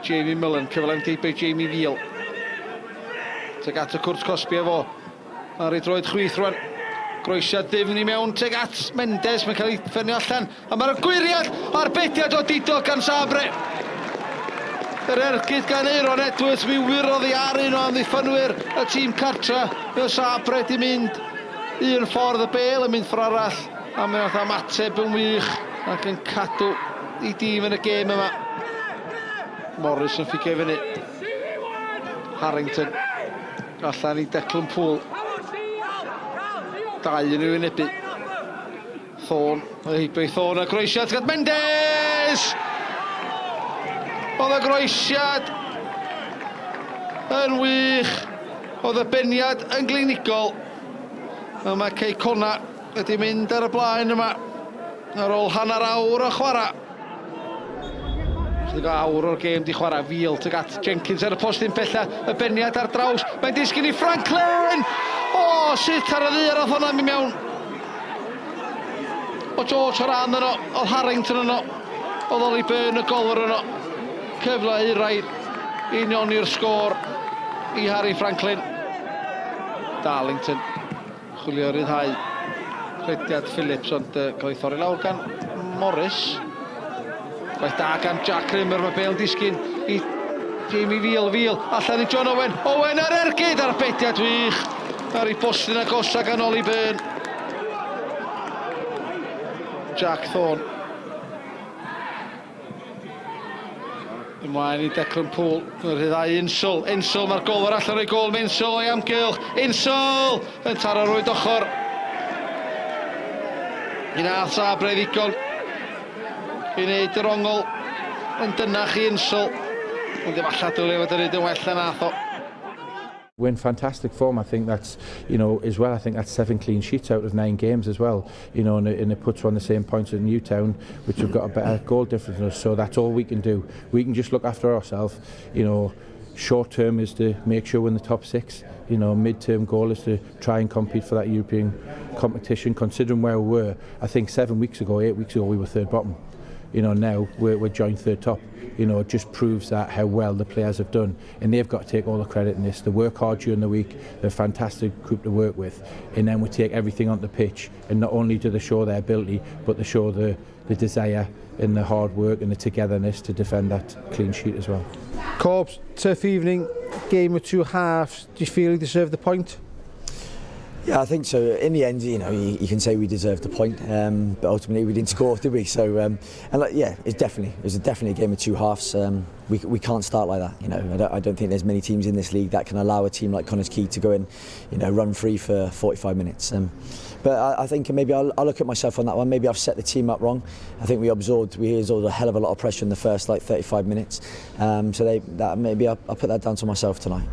Jamie Mullen, cyfle am geibio Jamie Veal. Teg at y cwrt cosbi efo. Ar ei droed chwith rwan. Groesiad ddifn i mewn teg at Mendes, mae'n cael ei ffernio allan. A mae'r gwyriad arbediad o didog gan Sabre. Yr ergyd gan Aeron Edwards, mi wyrodd i ar un o amddiffynwyr y tîm cartra. Mae Sabre di mynd un ffordd y bel yn mynd ffordd arall. A mae oedd ymateb yn wych ac yn cadw i dîm yn y gêm yma. Morris yn fficio i fyny. Harrington allan i Declan Poole. Dau yn ei wynebu. Thorne, mae heibio i Thorne a groesiad tuag at Mendes! Oedd y groesiad yn wych. Oedd y beniad yn glinigol. A mae Cei Connah wedi mynd ar y blaen yma ar ôl hanner awr o chwarae. Chydig o awr o'r gêm di chwarae. Veal tuag at Jenkins ar y postyn pella. Y beniad ar draws. Mae'n disgyn i Franklin! O, sut ar y ddaear oedd hwnna'n mynd mewn? O George Horan yno, oedd Harrington yno, oedd Ollie Byrne y golwr yno. Cyfle euraidd unioni'r sgôr i Harry Franklin. Darlington. Chwilio ryddhau rhediad Phillips ond uh, cael ei thorri lawr gan Morris. Gwaith da gan Jack Rimmer, mae Bale yn disgyn i Jamie Veal, Veal allan i John Owen, Owen ar ergyd ar bediad wych ar ei bostyn agosa gan Ollie Byrne. Jack Thorne. Ymlaen i Declan Poole, yn rhyddhau Insel. Insel, mae'r golwr allan o'i gol, mae Insel o'i amgylch. Insel yn taro rwyd ochr. Un ath Sabre ddigon i wneud yr ongl yn dynach i Insel. Ond efallai dylai fod yn neud yn well na nath o. We're in fantastic form. I think that's, you know, as well, I think that's seven clean sheets out of nine games as well, you know, and it, and it puts on the same points as Newtown, which have got a better goal difference than us. So that's all we can do. We can just look after ourselves, you know, short term is to make sure we're in the top six. You know, mid-term goal is to try and compete for that European competition. Considering where we were, I think seven weeks ago, eight weeks ago, we were third bottom. You know, now we're, we're joint third top. You know, it just proves that how well the players have done. And they've got to take all the credit in this. They work hard during the week. They're a fantastic group to work with. And then we take everything on the pitch. And not only do they show their ability, but they show the, the desire and the hard work and the togetherness to defend that clean sheet as well. Corbs, tough evening, game of two halves. Do you feel you deserve the point? Yeah, I think so. In the end, you know, you, you can say we deserved the point, um, but ultimately we didn't score, did we? So, um, and like, yeah, it's definitely it was definitely a game of two halves. Um, we, we can't start like that. You know, I don't, I don't think there's many teams in this league that can allow a team like Connah's Quay to go and, you know, run free for 45 minutes. Um, but I, I think maybe I'll, I'll look at myself on that one. Maybe I've set the team up wrong. I think we absorbed we absorbed a hell of a lot of pressure in the first like 35 minutes. Um, so they, that maybe I'll, I'll put that down to myself tonight.